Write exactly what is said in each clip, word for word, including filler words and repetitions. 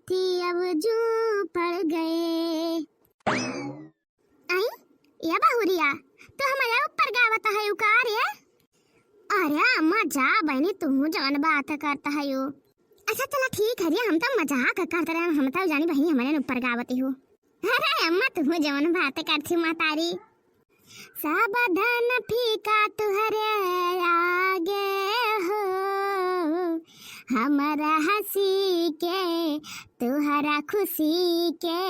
थी अब जूं पड़ गए। आई, ए बहुरिया, तू हमरे ऊपर गावत है उ का रे? अरे अम्मा जा बहिनी, तू जवन बात करत हयू। अच्छा चला ठीक है रे, हम तो मजाक करत रहे, हम तो जानी बहिनी हमरे ऊपर गावत हो। अरे अम्मा तू जवन बात करत हयू महतारी। सावधान फीका तुहरे आगे हो, हमरा हँसी के, तुहरा खुशी के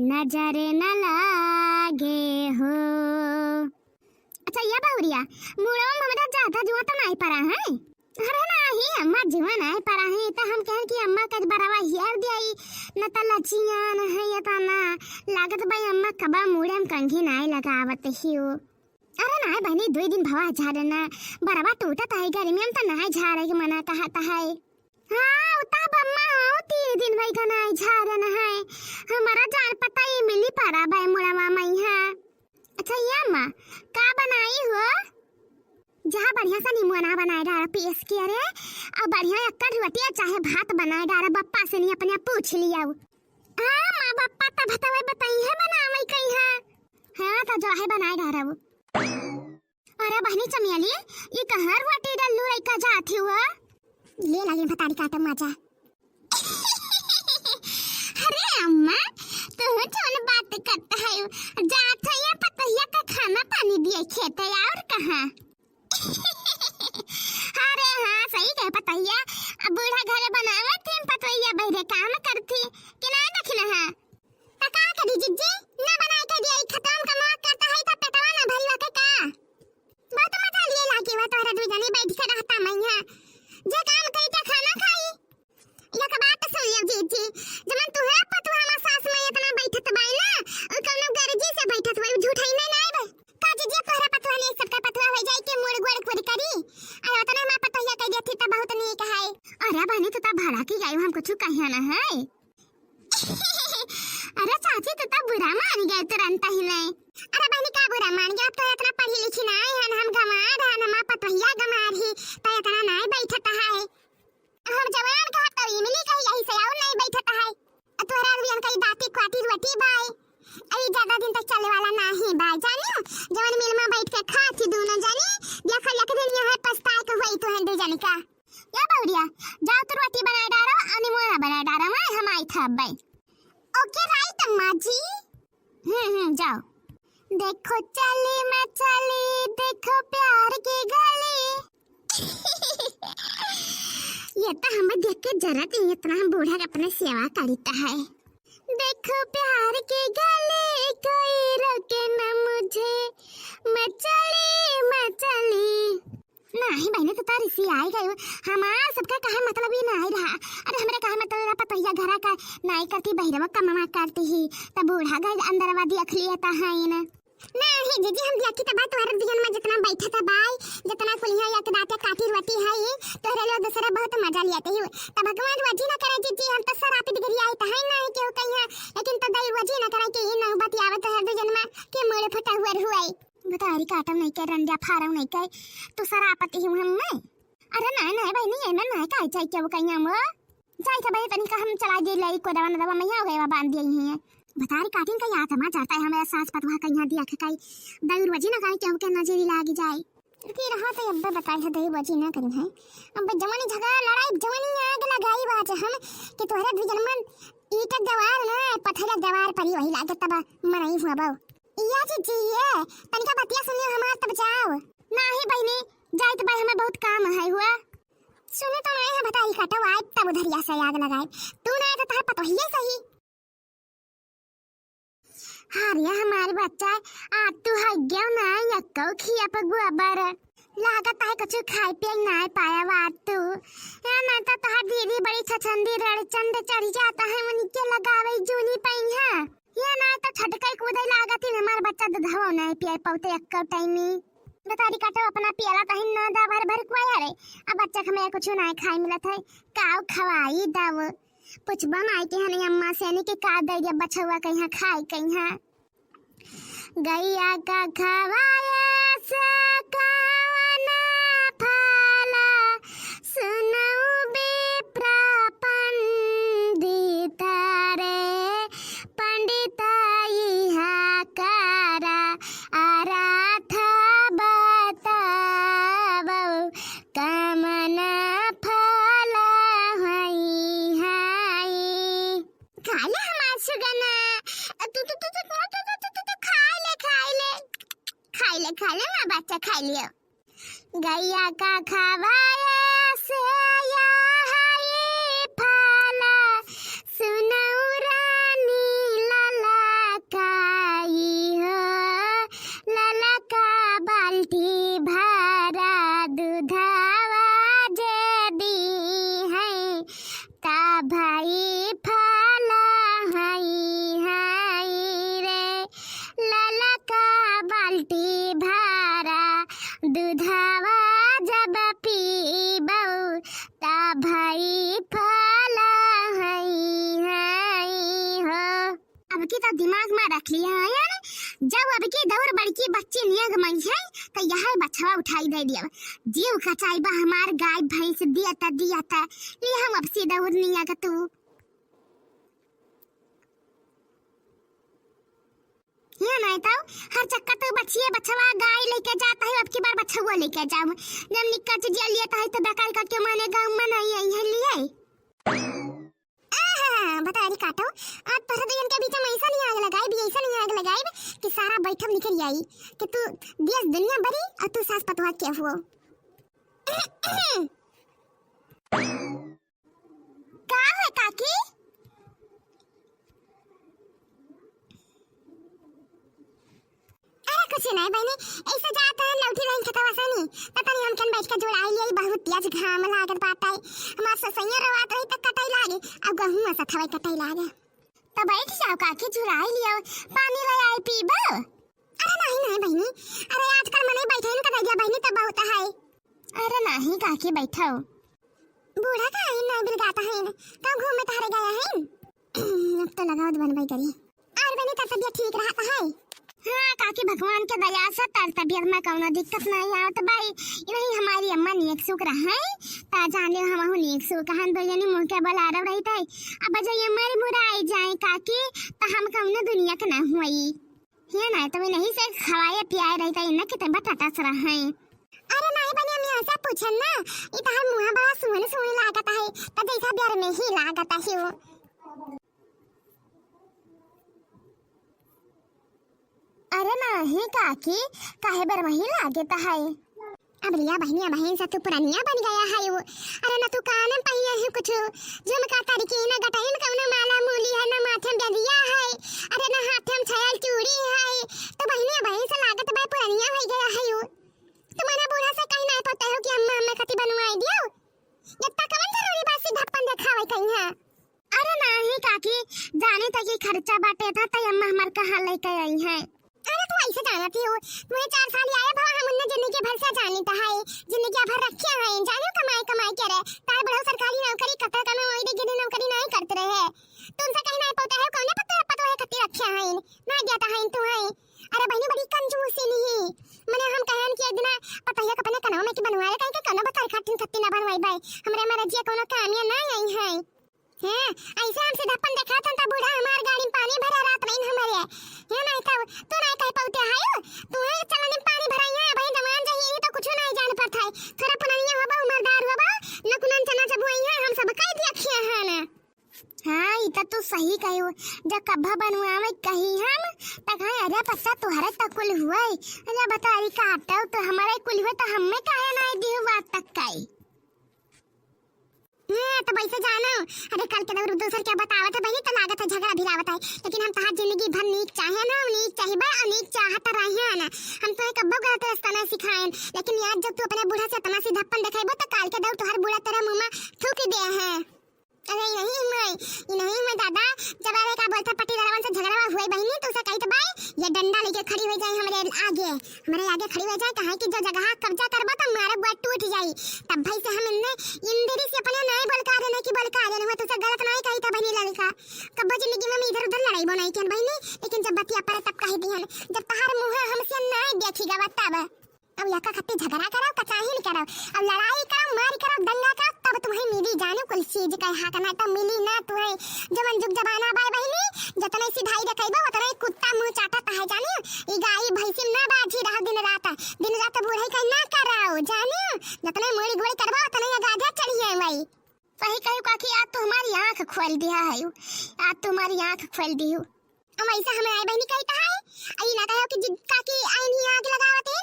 नजर न लागे हो। अच्छा ए बहुरिया, मुड़वा में हमरा ज्यादा जुआँ तो नाहीं परा है? अरे नाहीं अम्मा, जुआँ नाहीं परा है, त हम कहन कि अम्मा का बरवा हेर दियाई, न त लचियान है एतना, लागत बाई अम्मा कबा मुड़े में कंघी नाहीं लगावत हियो। अरे नाहीं बहिनी, दुई दिन भवा झारे ना, बरवा टूटत है, गर्मी में त नाहीं झारे के मना कहत है। हाँ, उ त बम्मा हो, तीन दिन भई का नाहीं झारे ना है, हमरा जान पता ही मिली परा बाई मुड़वा मइहाँ। अच्छा ए अम्मा, का बनाई हो? जा बढ़िया सा निमुअना बनाए डारा पीस के, अरे, अउ बढ़िया एक्कड़ रोटिया चाहे भात बनाए डारा, बप्पा से नहीं अपने आप पूछ लिया। हाँ माँ, बप्पा त भतवे बताई है बनावे कई है। हाँ त जो है बनाए डारा वो। अरे बहिनी चमेली, ई कहाँ रोटी डल्लू लइका जात ही हुआ? ले लागिन भतारी काटम माजा। अरे अम्मा, तू जौन बात करत है, जात है या पतोहिया का खाना पानी दिए खेते और कहाँ? अरे हाँ, सही कहे पतोहिया, अब बूढ़ा घरे बनावत थी, पतोहिया बहिरे काम करती, कि ना देखना है? त का करी जिज्जी, ना बनाए के दिया, ई खतम कमवा करत है, त पेटवा ना भरी बा के का? बहुत मजा लिए लागे बा तोहरा दुई जनी बैठ के रहता मइहाँ। जे काम करी ते खाना खाई। एक बात सुन लियो जीजी, जवन तुहरा पतुआ हमार सास में इतना बैठत बाई ना, उ कौनो गरजी से बैठत बाई, झूठाई नहीं ना आइबे। का जीजी तोहरा पतुआ नहीं सबका पतुआ हो जाई के मुड़ गोड़ कुड़ करी? अरे उतना हमार पतोहिया कह देती त बहुत नीक है। अरे बहनी तू त भड़ा की गई, हम कुछ कहिया ना है। अरे चाची, तू तो बुरा मान गए तुरंत ही नहीं। अरे बहनी, का बुरा मान गए? अब तो इतना पढ़ी लिखी ना है, हम गंवार हन, हमार पतोहिया गंवार ही, तो इतना नहीं बैठत है। हम जवान कहा तो इमली कही यही से और नहीं बैठत है। अ तोहरा अभी इनका ई दाती क्वाटी रोटी बाय, अभी ज्यादा दिन तक चले वाला नहीं बाय, जानियो? जवन मिल में बैठ के खाती दोनों जानी, देखल एक दिन यहाँ पछताए के होई तो है दो जन का। या बौरिया, जाओ तो रोटी बनाए डारो, अनी मोना बनाए डारो, मैं हम आई था अब्बे। ओके राइट अम्मा जी। हम्म, हम्म, जाओ। देखो चली मैं चली, देखो प्यार की गली। ये तो हमें देख के जरत ही, इतना हम बूढ़ा के अपने सेवा करीता है। देखो प्यार की गली, कोई रोके ना मुझे, मैं चली, मैं चली। नाही बहिनी, तू तो रिसियाई गई। हमार सबका कहे मतलब ही नाही रहा। अरे हमरे कहे मतलब रहा, पतोहिया घरा का नाही करती, बहिरवा कमवा करती ही। त बूढ़ा गई अंदरवा देख लिए त है न। नाही जीजी, हम देखी त बा तोहरे दुजन में जितना बैठत बाई, जितना कुलिया एक दाते काटी रोटी है, तोहरे लोग दूसरा बहुत मजा लियाते ही। त भगवान रोजी ना करे जीजी, हम तो सरापित गिरी आई त है नाही केहू कहिया, लेकिन तो दई रोजी ना करे कि ई ना बतियावत तोहरे दुजन में कि मुड़े फटा हुआ हुआ। बतारी काटम नहीं के, रंडिया फारम नहीं के, तू सरापत ही हूँ हम मैं। अरे नहीं, नहीं बहिनी, ये में नहीं काई चाही केहू कहिया वो। जाई था बहिनी, तनी का हम चला दे लाई, कोदवा नदवा मैया हो गए, बांध दिए ही है। बतारी काटिन का याद हमार जाता है, हमारे सास पतवा कहिया दिया के काई, दौर वजी ना काई केहू के नजरी लाग जाए। की रहा तो अब्बे बताई है, दौर वजी ना करी है। अब जवानी झगड़ा लड़ाई, जवानी आग लगाई बात हम कि तोहरे दुजन मन ईट दीवार ना, पत्थर दीवार परी वही लागे तब मरई हुआ बाऊ। या जीजी, ये तनिका बतिया सुनियो हमार तब जाओ। नाही बहिनी, जाइत बाई, हमें बहुत काम है हुआ। सुने तो नहीं है, बताई काटो, आए तब उधरिया से आग लगाए। तू ना आए तो तोहर पतोहिए सही। हाँ रे हमार बच्चा, आज तू हग्यो ना यक्को खिया पे गोबर। लागत है कुछ खाए पिए ना पाया बात तू। या ना तो तोहर दीदी बड़ी छछंदी रड़ चंद चढ़ जाता है, उनके लगावे जूनी पइहा। ये ना तो छटकई कूदे लागत ही, हमार बच्चा दूधवा नहीं पिए पौते एक्को टाइमी। बतारी काटो अपना पियाला तहिन ना दा भर भर कुआया रे। अब बच्चा के हमें कुछ ना खाए मिलत है, काव खवाई दाव। पूछबा माई के हने अम्मा से ने के का दे दिया बछवा कहिया खाए कहिया। गैया का खवाया से कवना फला सुनऊ विप्र पंडित। ले खा ले माँ, बच्चा खा लियो। गैया का खवाए से या हई फला, सुनऊ रानी ललकाई हो, ललका बाल्टी भरा दूधवा जे दी है, तब हई फला हई हई रे, ललका बाल्टी भरा दूधवा जब पीबऊ, तब हई फला हई हई हो। अब की तो दिमाग में रख लिया है यार, जब अब की दौर बड़की बच्ची नियग मई है, तो यह बछवा उठाई दे दिया। जीव कचाई बा हमार गाय भैंस दिया ता, दिया ता, ये हम अब सी दौर नियग तू। ये नहीं तो हर चक्कर तू बछिए बछवा गाय लेके जाता है, अब की बार बछवा लेके जाऊँ। जब निक्का चीजिया लिया तो है तो बेकार करके माने गाँव में नहीं आई है लिए। आहा, बता रही काटो, आज तोहरा दुइयन के बीच में ऐसा नहीं आग लगाइब, ऐसा नहीं आग लगाइब कि सारा बैठक निकल आई कि तू देश दुनिया बरी और तू सास पतवा के हुओ। का है काकी? अरे कुछ नहीं बहनी, ऐसे जात है लौटी रही खेतवा से नी, त तनी हमकन बैठ के जुड़ाई लिया, बहुत तेज घाम लागत बाटे। हमार ससैया रोवात रही त कटाई लागे, अब गहूँ में सथवा कटाई लागे। त बैठ जाओ काकी, जुड़ाई लियो, पानी ले आई पीबो। अरे नहीं नहीं बहनी, अरे आजकल मने बैठे न कदैया बहनी त बहुत है। अरे नहीं काकी बैठो। बूढ़ा का है नहीं बिलगाता है, कब घूमे तहरे गया है? अब तो लगाओ बनवाई करी। और बनी का तबियत ठीक रहत है? हाँ काकी, भगवान के दया से तर तबियत में कौनो दिक्कत नहीं आवत बाई। यही हमारी अम्मा नेक सुख रहे, ता जाने हम हूँ नेक सुख हन, दो जनी मुँह के बलारव रही थे। अब जब ये मर मुराई जाए काकी, तो हम कौनो दुनिया के ना हुई। ये ना तो नहीं से खवाए पियाए रही थे, इन्हें कितने बटाटा से रहे। अरे नहीं बनी, हम यहाँ से पूछन ना, ये तो हर मुँह बड़ा सुन सुन लागत है, तो जैसा बिहार में ही लागत है वो। अरे नाही काकी, काहे बरमही लागत है? अब रिया बहनिया बहन से तू पुरनिया बन गया है वो। अरे न तू कान में पहिया है कुछ, झुमका तड़की, न गटई में कौनो माला मूली है, न माथे में बिंदिया है, अरे न हाथे में छयल चूड़ी है, तो बहनिया बहन से लागत बा पुरनिया हो गया है वो। तुम ना बूढ़ा से कहीं नहीं पता हो कि अम्मा हमें कति बनवाई दियो, जब तक कवन जरूरी बा सीधापन देखावे कहीं है। अरे नाही काकी, जाने त कि खर्चा बाटे था, त अम्मा हमार कहाँ लेके आई है। अरे तू ऐसे जानती हो, तुम्हें चार साल आए भवा, हम उन्हें जिंदगी भर से जानी त है, जिंदगी भर रखे हैं, जाने कमाई कमाई के रहे, तार बड़ो सरकारी नौकरी कतर कमे वही दे गिरी नौकरी नहीं करते रहे, तुमसे कहीं नहीं पता है, कौने पत्ता पत्ता है कत्ती रखे हैं, ना दिया त है तू है। अरे बहनी बड़ी कंजूसी नहीं, मने हम कहन कि एक दिना पतैया के अपने कनवा में की बनवाए, कहीं के कौनो बतर खाटिन खत्ती ना बनवाई बाई, हमरे मरजिया कौनो कामिया ना आई है। हैं, ऐसे हम सीधापन देखात हन त बूढ़ा हमार गाड़ी में पानी भरा रात रहीन हमरे। हे नहीं तब तू नहीं कह पाउते हायो, तू है चलन में पानी भराई है, भाई जवान जही ही तो कुछ नहीं जान पड़ता है। थोड़ा पुरानिया होबा, उमरदार होबा, न कुनन चना चबुआई है, हम सब कह दिया खिया है ना। हाँ, ई त तू सही कहियो, जब कब्बा बनवावे कही हम, त कहे, "अरे पत्ता तोहरे त कुल हुए, अरे बतारी काटो तो हमारे कुल हुए त हमें काहे नहीं दिहु बात तक काई?" हाँ, तो वैसे जानो, अरे कल के दौर दूसर के बतावत है बहनी, तो लागत है झगड़ा भिड़ावत है, लेकिन हम तहार जिंदगी भर नीक चाहे ना, नीक चाहिबे और नीक चाहत रहे ना। हम तो कब्बो गलत रास्ता ना सिखाएन, लेकिन आज जब तू अपने बूढ़ा से इतना सीधापन देखेबो, तो काल के दौर तोहर बूढ़ा तेरा मुंह में थूक दे है। अरे नहीं मैं, ये नहीं मैं दादा, जब अरे का बोलते पट्टीदारवन से झगड़ा हुए बहनी, तो उसे कही तो भाई, ये डंडा लेके खड़ी हो जाए हमारे आगे। हमरे आगे खड़ी हो जाए, कहे कि जो जगह कब्जा करबो तो मारे बुआ टूट जाई। तब भाई से हम इन्ने इंदिरी से अपने नाई बोल का देने की बोल का देने हुआ, तुझसे गलत नाई कही था बहनी लड़का। कब्बो जिंदगी में हम इधर उधर लड़ाई बनाई कियन बहनी, लेकिन जब बतिया पड़े तब कह दिहन, जब तहार मुँह हमसे नाई देखी गवा तब। अब यका खत्ती झगड़ा करो, कचाहिन करो, अब लड़ाई करो, मार करो, दंगा करो, तब तुम्हें मिली जानो कुल चीज कहे हाथ ना तो मिली ना तुम्हें। जवन जुग जमाना बाय बहनी, जतने सिधाई देखेबो, उतने कुत्ता मुंह चाटत है, जानियो। ई गाई भैंसी ना बाझी रहो दिन रात, दिन रात बूढ़े के ना कराओ, जानियो। जतने मुड़ी गुड़ी करबो, उतने गाधा चढ़ी है वही। सही कही काकी, आज तो हमारी आँख खोल दिया है, आज तो हमारी आँख खोल दी हो। हम ऐसा हमें आए बहनी कही तो है, आई ना कहो कि जिद काकी आई नहीं आग लगावते।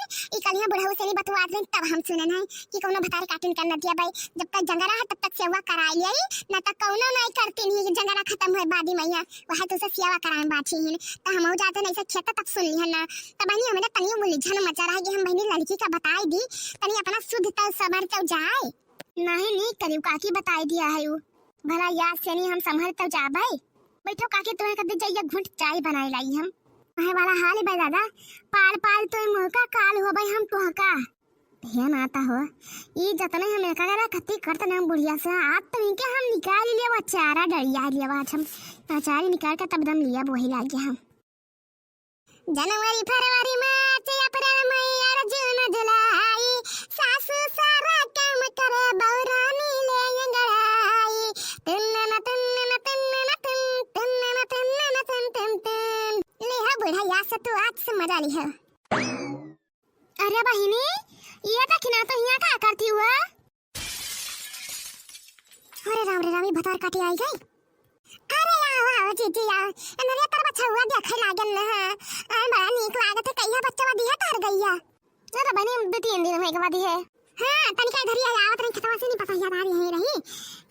बुढ़ऊ से नहीं बतुआत रही, तब हम सुनन है कि कौनो भतार काटिन कर नदिया बाई। जब तक जंगरा है, तब तक सेवा कराई लियाई, ना तो कौनो नहीं करती नहीं, जंगरा खत्म होए बादी मैया, वह तो से सेवा कराए बाछी हिन। तो हम जाते नहीं से खेत तक सुन लिहन ना। तब बहिनी, हमरा तनियो मुली झन मचा रहा कि हम बहिनी लड़की का बताई दी, तनी अपना शुद्ध तौ सबर तौ जाए। नहीं, नहीं करियो काकी, बताई दिया है उ। भला याद से नहीं हम संभल तौ जाबै। बैठो काकी, तुम्हें कदे जाइए घुट चाय बनाए लाई हम। कहे वाला हाल है बे दादा, पाल पाल तो मुँह का काल हो भाई हम तुह का। ध्यान आता हो, ई जतने हम एकाग्र कति करत ना बुढ़िया से, आज तो इनके हम निकाल लिया वो चारा डरिया लिया आज हम। अचारी निकाल के तब दम लिया वही लागे हम। जनवरी, फरवरी, मार्च, अप्रैल, मई, और जून, जुलाई, सासू सारा काम करे, बहू रानी ले अंगड़ाई। तिन्नन, तिन्नन, तिन्नन, तिन, तिन्नन, तिन्नन, तिन, तिन, तिन। ले हा बुढ़ा, या से तू आज से मजा ली है। अरे बहिनी, ये देखी ना तो यहाँ का करती हुआ? अरे राम रे राम, ई भतार काटी आई गई। अरे आओ, आओ, जीजी आओ। एनरे तर बछुआ देखे लागल न है। आ, बड़ा नीक लागत है, कहिया बच्चा दिया तार गइया। अरे बहिनी, दो तीन दिन होए के बाद ही है। हाँ, तनिका इधर ही आवत रही, खेतवा से नहीं पसैया दार यहीं रही।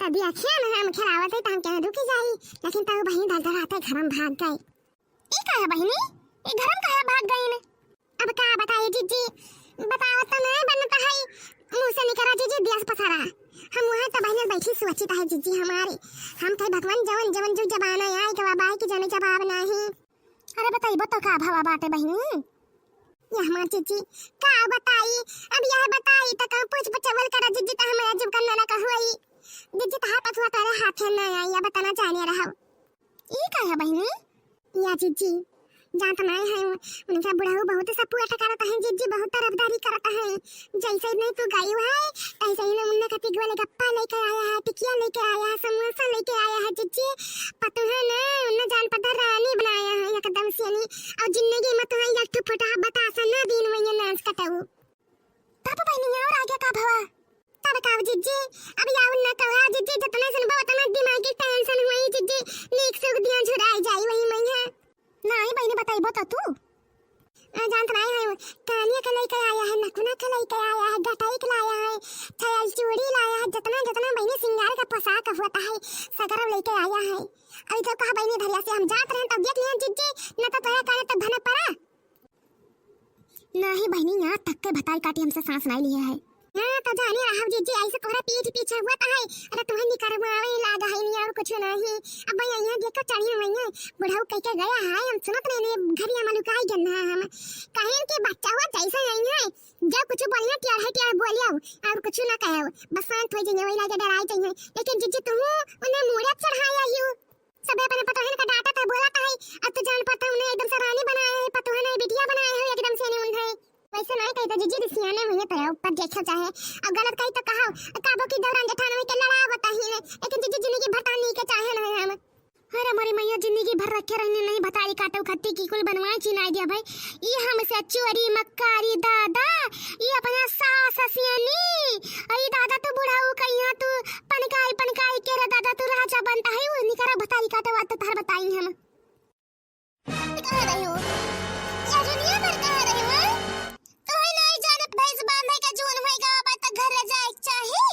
तब देखिए न हम खेलावत है, तो हम कहे रुकी जाई। लेकिन तब बहिनी धर धर आते घर में भाग गई। ई का है बहिनी? ई घर में काहे भाग गईन? अब का बताई जीजी, बतावत तो नहीं बनता है, मुँह से निकरा जीजी दिया पसारा। हम वहाँ तो बहिनी बैठी सोचित है जीजी हमारे। हम कहे भगवान जवन जवन जो जमाना आए के बाबा है कि जाने जवाब नहीं। अरे बताइबो तो का भवा बाटे बहिनी? ये हमार जीजी का बताई, अब यह बताई तो कहूँ पूछ पचवल करा जीजी तो हमारे अजब करना ना कहवाई। जीजी तो हाथ पछुआ तेरे हाथ है ना आई, या बताना जाने रहो। ई का है बहिनी? या जीजी, जानत नाय है, उनका बुढ़ऊ बहुत सपोर्ट करत है जीजी, बहुत तरफदारी करत है। जैसे नहीं तू गई है, तैसे ही ना उनने कति गोलगप्पा लेके आया है, टिकिया लेके आया है, समोसा लेके आया है जीजी। पतोह ने उनने जान पता रानी बनाया है एकदम से नहीं। और जिंदगी में तुम्हें एक ठो फुटहा बतासा ना दिन में ये नाच कटाऊ। तब बहिनी और आगे का भवा? तब का जीजी, अब यावन ना कहा जीजी, जितना सुनबो उतना दिमाग की टेंशन हुई जीजी, नीक सुख दिया झुराई जाई वही मई है। नहीं बहिनी, बताइबो तो तू। आ, जानत नहीं है, कानिया के लेके आया है, नकुना के लेके आया है, गटाई के लाया है, छयल चूड़ी लाया है, जितना जितना बहिनी सिंगार का पोशाक होता है, सगरव लेके आया है। अभी तो कहा बहिनी धरिया से हम जात रहे, तब देख लिया जीजी, न तो तोया काने तक भनक पड़ा। नाही बहिनी, यहाँ तक के भताई काटी हमसे सांस नाई लिया है। हाँ, तो जाने रहा जीजी, ऐसे तोहरा पीठ पीछे हुआ तो है। अरे तुम्हें निकरवावे लागा है नहीं और कुछ नहीं। अब भाई यहाँ देखो चढ़िया हुई है, बुढ़ऊ कह के गया है, हम सुनत रहे ने घरिया में लुकाई गन है हम। कहें कि बच्चा हुआ जैसे नहीं है, जब कुछ बोलिया टेढ़ है टेढ़ बोलिया और कुछ ना कहे, बस शांत हो जाइए, वही लागे डराई जाइए। लेकिन जीजी तुम उन्हें मूड़े चढ़ाया यू। सबे अपने पतोहन का डांटत है, बोलत है, अब तो जान पड़ता उन्हें एकदम से रानी बनाए है, पतोहन है, बिटिया बनाए है, एकदम से नहीं उन्हें। वैसे नहीं कही तो जीजी दी सियाने हुई है तो ऊपर देखो चाहे, अब गलत कही तो कहो, काबो की दौरान जेठान में के लड़ा बताही ने, लेकिन जीजी जिंदगी भर तानी के चाहे नहीं हम। अरे मोरी मैया, जिंदगी भर रखे रहने नहीं भतारी काटो खत्ती की कुल बनवाए चिनाई दिया भाई। ई हमसे चोरी मक्कारी दादा, ई अपना सास हसियानी, अरे दादा तू बुढ़ऊ कहिया तू पनकाई पनकाई के रे दादा तू राजा बनता है, वो निकरा भतारी काटो बात तो तार बताई हम। कहाँ रही हो? या दुनिया भर कहाँ रही हो? तोहे नहीं जानत भैंस बांधे का जून होई गवा बा त घर जाए के चाही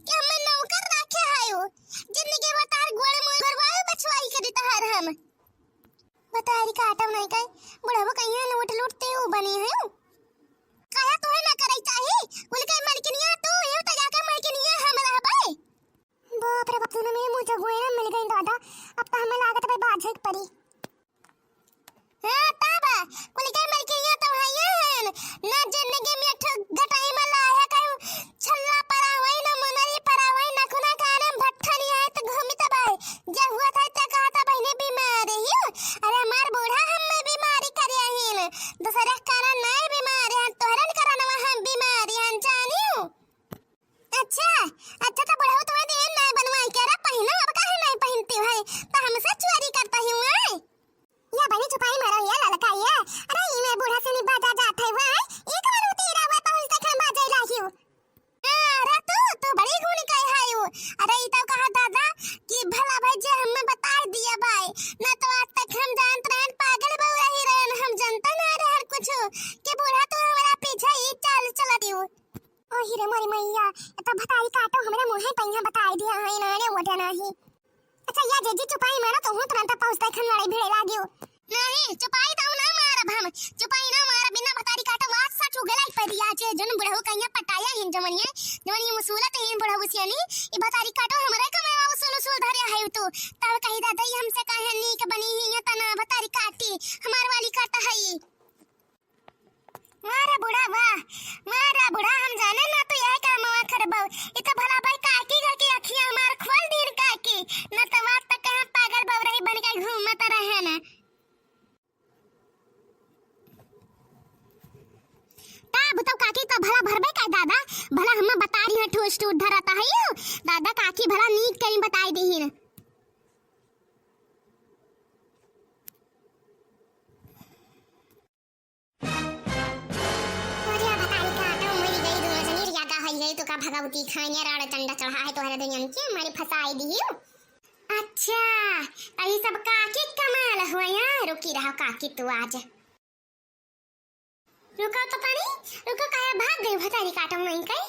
कि हमें नौकर रखे है हो। जिंदगी भर तार गोड़ मोड़ भरवाए बछवाई के देता हर हम। बतारी काटो नहीं कहे, बुढ़ऊ कहिया लूट लूट ते ऊ बनी है। काया तोहे ना करे चाही, उनके मलकिनिया तू, यू तो जाके मलकिनिया हम रहबे। बाप रे बाप, दोनों में मुझे गोयरा मिल गई दादा, अब तो हमें लागत भाई बाझे के पड़ी। हाँ, तब कुल के मलकिनिया तो हइयन, ना जिंदगी में एक ठो गटाई में लाया कहूँ छल्ला पड़ा हुई, ना मुनरी पड़ा हुई, ना खुना काने में भट्ठा नहीं आए तो घूमी तब आए। जे हुआ था तो कहा था बहिनी बीमारी ही, अरे हमार बूढ़ा हम में बीमारी करे आहिन, दूसरे के कारण नहीं बीमार है, तोहरन कारण हम बीमार हैं, जानियो। अच्छा, अच्छा तो बुढ़ऊ तुम्हें देन नहीं बनवाई के रे, पहनो अब काहे नहीं पहनती है, तो हमसे चोरी करता ही हुआ है। या बनी चुपाई मारो या ललका या, अरे ई में बूढ़ा से नहीं बाजा जात है हुआ है, एक बार उती रहा हुआ पहुँच तक हम बाजे लाहियो। अरे तू, तू बड़ी गुण कहे है यू, अरे ई तो कहा दादा कि भला भाई जे हमें बता दिया भाई, ना तो आज तक हम जानत रहन पागल बहू रही रहन, हम जनता ना रहन कुछ कि बूढ़ा तू हमारा पीछे ई चाल बाटे मोरी मैया, ए तो भतारी काटो हमरे मुँहे पइहाँ बताई दिया है, इन्होंने वोटे नाही। अच्छा, या जेजी चुपाई मारो, तो हूँ तुरंत पहुँचते खन लड़ाई भिड़े लागियो। नहीं, चुपाई तो ना मारब हम, चुपाई ना मारब, बिना भतारी काटो वात सच उगलाई परी आज, जन बुढ़ऊ कहिया पटाया हिन जमनिया, जमनिया मुसूलत हिन बुढ़ऊ सियानी, ई भतारी काटो हमरे कमावा उसूल उसूल धरे है तू, तब कही दादा ई हमसे काहे नीक बनी ही, ये तना भतारी काटी, हमार वाली काट है ई। मारा बूढ़ा वाह, मारा बूढ़ा, हम जाने ना तू यह कामवा करबो। इ तो भला भाई काकी घर की अखियां हमार खोल दीन काकी, न तो वात तक हम पागल बउरही बन के घूमत रहे ना। ता बुतौ काकी तो भला भरबे का दादा, भला हम बतारी हैं ठूस ठूस धरत है यू। दादा काकी भला नीक कहीं बताई दीहिन। अरे भतारी काटो मरी गई दोनों जनी, रिया गा हई है तो का भगवती खाइया राड़ चंडा चढ़ा है तोहरा दुनिया में के मारी फसाई दियो। अच्छा, तो ये सब काकी कमाल हुआ यार, रुकी रहो काकी तू आज। रुको तो तनी, रुको, काहे भाग गई भतारी काटो नहीं कई?